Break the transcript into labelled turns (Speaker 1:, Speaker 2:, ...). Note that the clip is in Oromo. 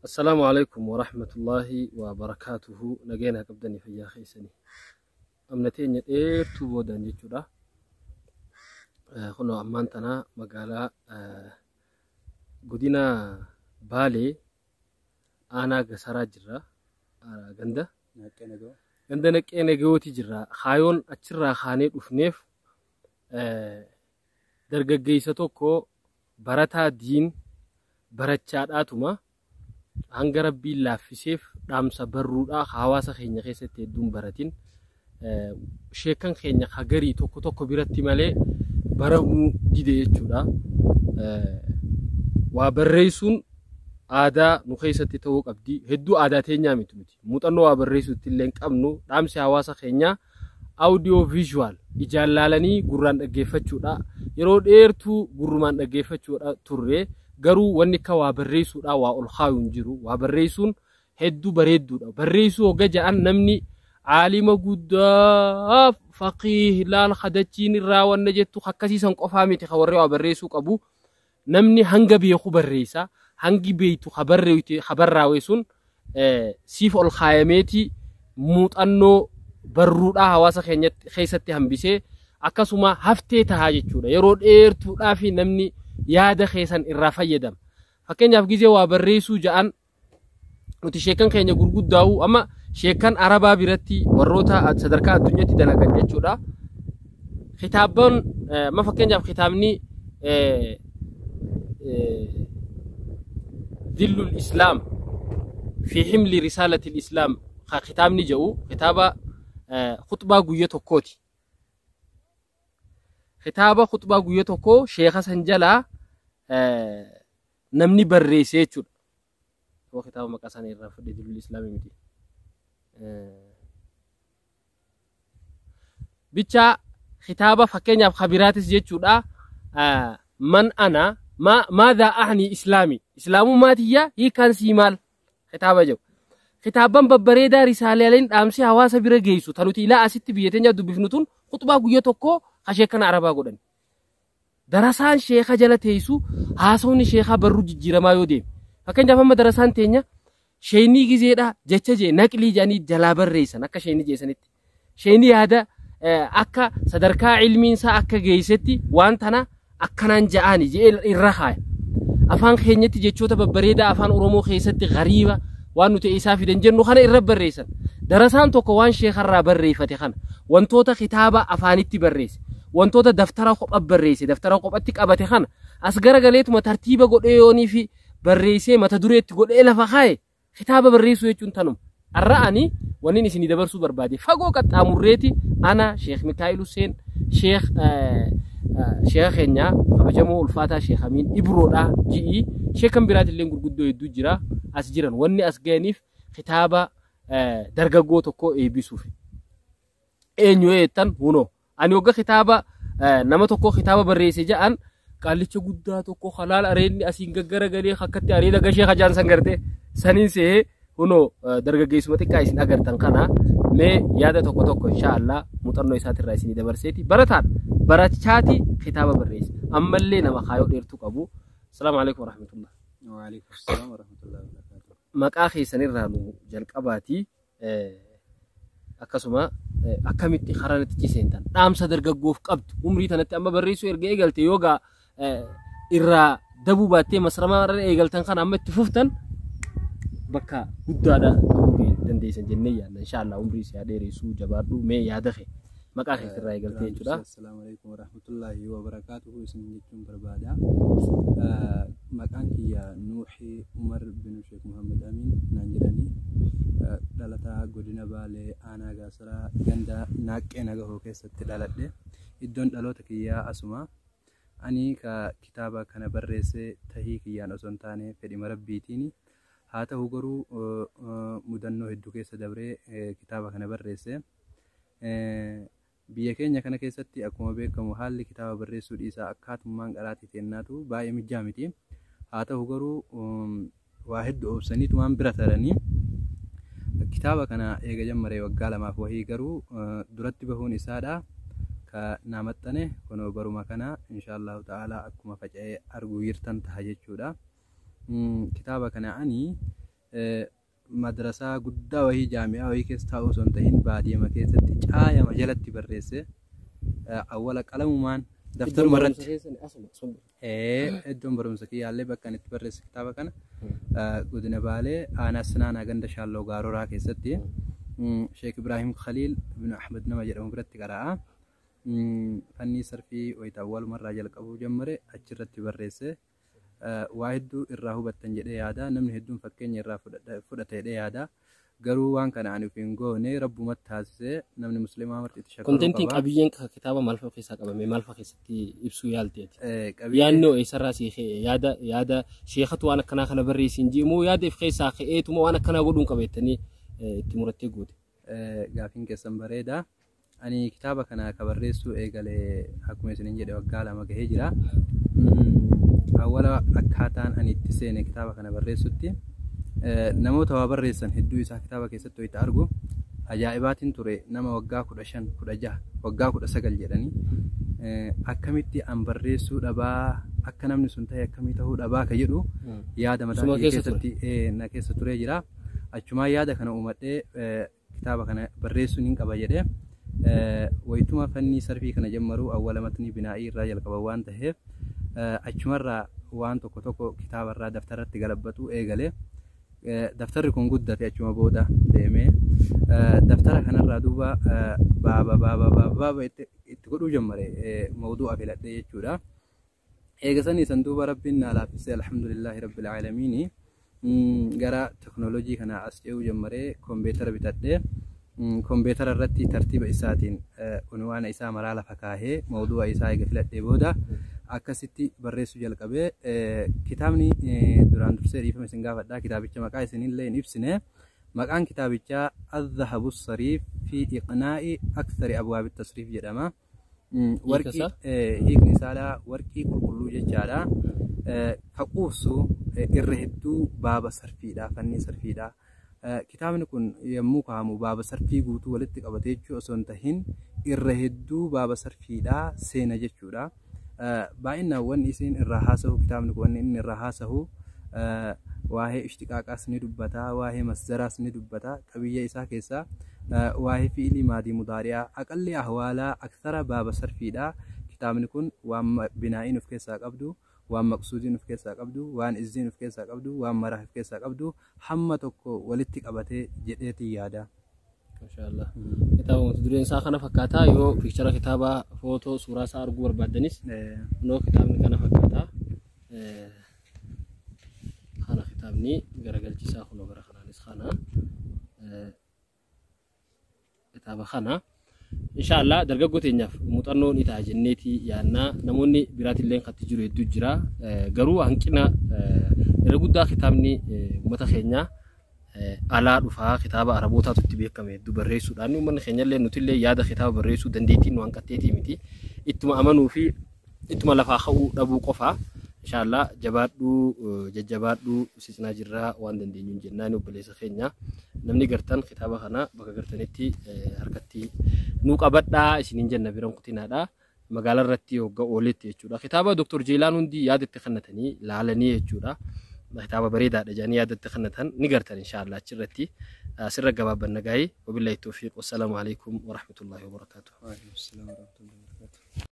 Speaker 1: Assalaamu alaikum warahmatullaahi wabarakaatuhu. Nageenya qabdanii fayyaa keessanii. Amna teenya dheertuu boodaan jechuudha. Kunoo ammaan tana magaalaa godina Baalee aanaa Gasaraa jirra. Ganda ganda Naqee Nagayooti jirra. Kaayoon achirraa kaanee dhufneef dargaggeessa tokko barataa diin barachaadhaatuma hanga rabbiin laaffiseef dhaamsa barruudhaa hawaasa keenya keessatti hedduun baratin sheekan keenya hagarii tokko tokko biratti malee baramuu dide jechuudha. Waa barreessuun aadaa nu keessatti ta'uu qabdi. Hedduu aadaa teenyaa miti nuti. Muuxannoo waa barreessuutti illee hin qabnu. Dhaamsi hawaasa keenyaa audio visual ijaan laalanii gurraan dhaggeeffachuudha. Yeroo dheertuu gurrumaan dhaggeeffachuudha turre, garuu wanni akka waa barreessuudha waa ol kaayuu hin jiru. Waa barreessuun hedduu bareedduudha. Barreessuu hogga ja'an namni aalima guddaa faqiih laal hadachiin irraa wanna jettu akkasiisan qofaa miti kan warri waa barreessuu qabu. Namni hanga beeku barreessa. Hangi beeytu habarraawee sun siif ol kaayameeti muuxannoo barruudhaa hawaasa keenya keessatti hambisee akkasuma haftee tahaa jechuudha. Yeroo dheertuudhaa fi namni yaada keessan irraa fayyadama. Fakkeenyaaf gizee waa barreessuu ja'an nuti sheekan keenya gurguddaa'u amma sheekan Arabaa biratti warroota sadarkaa addunyaatti dalagan jechuudha. Kitaabban amma fakkeenyaaf kitaabni Dhillul Islaam fi Himli Risaalatil Islaam kitaabni jedhu kitaaba khutbaa guyya tokkooti. Kitaaba khutbaa guyya tokkoo sheeka san jalaa namni barreesse jechuudha. Kitaaba maqaa isaanii irraa fudhee Dhillul Islaamii miti. Bicha kitaaba fakkeenyaaf kabiraatis jechuudha. Man ana maadhaa ahni islaami islaamummaa tiyya hiikaan sii maal kitaaba jedhu. Kitaabban babbareedaa risaalaaleen dhaamsi hawaasa bira geessu tan nuti ilaa asitti biyya teenya dubbifnu tun khutbaa guyya tokko ka sheekana Arabaa godhan. Darasaan sheeka jala teessu haasawni sheekaa barruu jijjiiramaa yoo deeme. Fakkeenyaaf amma darasaan teenya sheeynii gizeedha jecha jee naqlii jedhanii jalaa barreessan akka sheeynii jeessanitti. Sheeynii yaada akka sadarkaa ilmiinsaa akka geessetti waan tana akkanaan ja'aani jee irra kaaya. Afaan keenyatti jechoota babbareedaa afaan Oromoo keessatti gariiba waan nuti isaa fidan jennu kana irra barreessan. Darasaan tokko waan sheekarraa barreeffate kana wantoota kitaaba afaanitti barreesse wantoota daftara kopha barreesse daftara kophatti qabate kana as garagaleetuma tartiiba godhee yoonii fi barreessee mata dureetti godhee lafa kaaye kitaaba barreessuu jechuun tanuma. Har'a ani wanni isinii dabarsuu barbaade fagoo qaxxaamurreeti ana Sheekh Mikaa'il Hussein Sheekh sheekha keenya kabajamoo ulfaataa Sheekh Amiin Ibroodha ji'i sheekan biraatillee gurguddoo hedduu jira as jiran wanni as ga'aniif kitaaba dargaggoo tokko eebbisuuf. Eenyu jettan hunoo ani wagga kitaaba nama tokko kitaaba barreesse ja'an qaallicha guddaa tokko halaal areedni asiin gaggaragalee akkatti areeda gashee hajaan san garte saniin se'ee hunoo dargaggeessuma xiqqaa isin agartan kana mee yaada tokko tokko inshaallah muuxannoo isaatirraa isinii dabarseeti barataan barachaati kitaaba barreesse ammallee nama kaayoo dheertuu qabu. Asalaamu alaikum warahmatullah.
Speaker 2: Waalaikum salaam warahmatullahi wabarakatuh.
Speaker 1: Maqaa keessanirraa nu jalqabaatii akkasuma akkamitti karaa natti seentan dhaamsa dargaggoof qabdu umrii tanatti amma barreessuu erga eegalte yoogaa irraa dabuu baattee masramaa irra eegaltan kana amma itti fuftan bakka guddaadha ta'uu dandeessan jennee yaadna inshaallah umrii si haa dheeressu jabaadhu mee yaada kee maqaa keetirraa eegaltee jechuudha.
Speaker 2: Assalaamu alaikum warahmatullahi wabarakatuh isin jechuun barbaada. Maqaan kiyya Nuuxii Umar bin Sheekh Muhammad Amin naan jedhanii dhalataa godina Baalee aanaa Gaasaraa ganda Naaqqee Nagahoo keessatti dhaladhe. Iddoon dhaloota kiyyaa asuma. Ani ka kitaaba kana barreesse tahii kiyyaan osoo hin taane fedhima rabbiitiin. Haa ta'u garuu mudannoo hedduu keessa dabree kitaaba kana barreesse. Biyya keenya kana keessatti akkuma beekamu haalli kitaaba barreessuu dhiisaa akkaatummaan qaraatii teennaatu baay'ee mijjaa miti. Haa ta'u garuu waa hedduu obsaniitu waan bira taranii kitaaba kana eega jammaree waggaa lamaaf wahii garuu duratti bahuun isaadha. Ka naa maxxane kunoo baruma kana inshaallahu ta'ala akkuma faca'ee arguu jirtan taha jechuudha. Kitaaba kana ani Madrasaa guddaa wayii jaami'aa wayii keessa taa'uu osoo hin ta'in baadiyyama keessatti caayama jalatti barreesse. Awwala qalamumaan daftaruma irratti. Iddoon barumsa kiyyaallee bakka ani itti barreesse kitaaba kana godina Baalee aanaa Sinaanaa ganda Shaalloo Gaaroraa keessatti Sheek Ibraahim Khaliil ibn Ahmad nama jedhamu biratti qara'a. Fannii sarfii wayita awwalumarraa jalqabuu jammare achirratti barreesse. Waa hedduu irraa hubattan jedhee yaada. Namni hedduun fakkeenya irraa fudhata jedhee yaada. Garuu waan kana ani of hin goone, rabbumatti taasisee namni musliimaa marti itti shakkaluu
Speaker 1: Contentiin
Speaker 2: qaba.
Speaker 1: Qabiyyeen kitaaba maal fa'a keessaa qabame, maal fa'a keessatti ibsuu yaalteeti?
Speaker 2: Qabiyyee
Speaker 1: Yaadni eessarraa si ka'e? Yaada sheekatu waan akkanaa kana barreessiin ji'immoo yaada if keessaa ka'eetuma waan akkanaa godhuun qabeettanii itti murattee goote?
Speaker 2: Gaafiin keessan bareeda. Ani kitaaba kana ka barreessuu eegale akkuma isiniin jedhe waggaa 2 gahee jira. Awwala akkaataan ani itti seene kitaaba kana barreessutti namoota waa barreessan hedduu isaa kitaaba keessatti wayita argu ajaa'ibaatiin ture. Nama waggaa 15, 16, waggaa 19 jedhanii akkamitti an barreessuu dhabaa, akka namni sun ta'e akkamii ta'uu dhabaa ka jedhu yaada mataa
Speaker 1: Suma
Speaker 2: kiyya
Speaker 1: keessa ture.
Speaker 2: keessatti na keessa turee jira. Achumaan yaada kana uumadhee kitaaba kana barreessuun hin qaba jedhee wayituma fannii sarfii kana jammaruu awwala matnii binaa'ii irraa jalqaba waan ta'eef achumarraa waan tokko tokko kitaabarraa daftarratti galabbatu eegale. Daftarri kun guddate achuma booda deemee daftara kanarraa duuba baaba baaba baaba baaba itti godhuu jammare, mawduu'a filadhee jechuudha. Eega sanii san duuba rabbiin naa laaffisee, alhamdulillaahi rabbil aalamiini, gara teknoolojii kana as ce'uu jammaree kompiitara bitadhee kompiitara irratti tartiiba isaatiin unwaana isaa maraa lafa kaahee mawduu'a isaa eega filadhee booda akkasitti barreessuu jalqabee. Kitaabni duraan dursee dhiifama isin gaafadhaa, kitaabicha maqaa isinillee hin ibsine. Maqaan kitaabichaa Adhahabu Sariif fi Iqnaa'i Akthari Abwaabi Tasriif jedhama. Warqii
Speaker 1: isaa?
Speaker 2: Hiikni isaadha warqii qulqulluu jechaadha. Ka quubsu irra hedduu baaba sarfiidha, fannii sarfiidha. Kitaabni kun yommuu kaa'amu baaba sarfii guutuu walitti qabate jechuu osoo hin tahin irra hedduu baaba sarfiidha seena jechuudha. Baay'inaan wanni isin irraa haasahu, kitaabni kun wanni inni irraa haasahu waa'ee ishtiqaaqaas ni dubbata, waa'ee masdaraas ni dubbata, qabiyyee isaa keessaa waa'ee fi'ilii maadii mudaari'aa, aqalli ahwaalaa, akthara baaba sarfiidha. Kitaabni kun waan binaa'iin of keessaa qabdu, waan maqsuudiin of keessaa qabdu, waan izziin of keessaa qabdu, waan maraaf of keessaa qabdu hamma tokko walitti qabatee jedheetii yaada.
Speaker 1: Mashaallah. Kitaaba mata dureen isaa kana fakkaataa. Yoo picture kitaaba, footoo suuraa isaa arguu barbaaddanis kunoo kitaabni kana fakkaataa. Kana kitaabni garagalchiisaa kunoo gara kanaanis kana. Kitaaba kana inshaallah dargaggoo teenyaaf muuxannoo ni ta'a jenneeti yaannaa. Namoonni biraatillee katti jiru hedduu jira. Garuu hanqina irra guddaa kitaabni uummata keenyaa alaa dhufaa, kitaaba arabootaatu itti beekame hedduu barreessuudhaan. Uummanni keenyallee nutillee yaada kitaaba barreessuu dandeettiin nu hanqatteetii miti, ittuma amanuu fi ittuma lafaa ka'uu dhabuu qofa. Inshaallah jabaadhuu, jajjabaadhuu, si cinaa jirraa, waan dandeenyuun jennaan. Obboleessa keenya, namni gartan kitaaba kana bakka gartanitti harkatti nuu qabadhaa isiniin jenna, biran kutinaadha. Magaalaa irratti hogga ooletti jechuudha. Kitaaba Dr. Jeelaan hundi yaada itti kennatanii laalanii jechuudha. Kitaaba bareedaadha jedhanii yaada itti kennatan ni gartan inshaallah achirratti. Asirra gabaabbanna gaa'ii. Wabillahi tawfiiq. Wassalaamu alaikum warahmatullahi wabarakaatuh.
Speaker 2: Waalaikum salaam warahmatullahi wabarakatuh.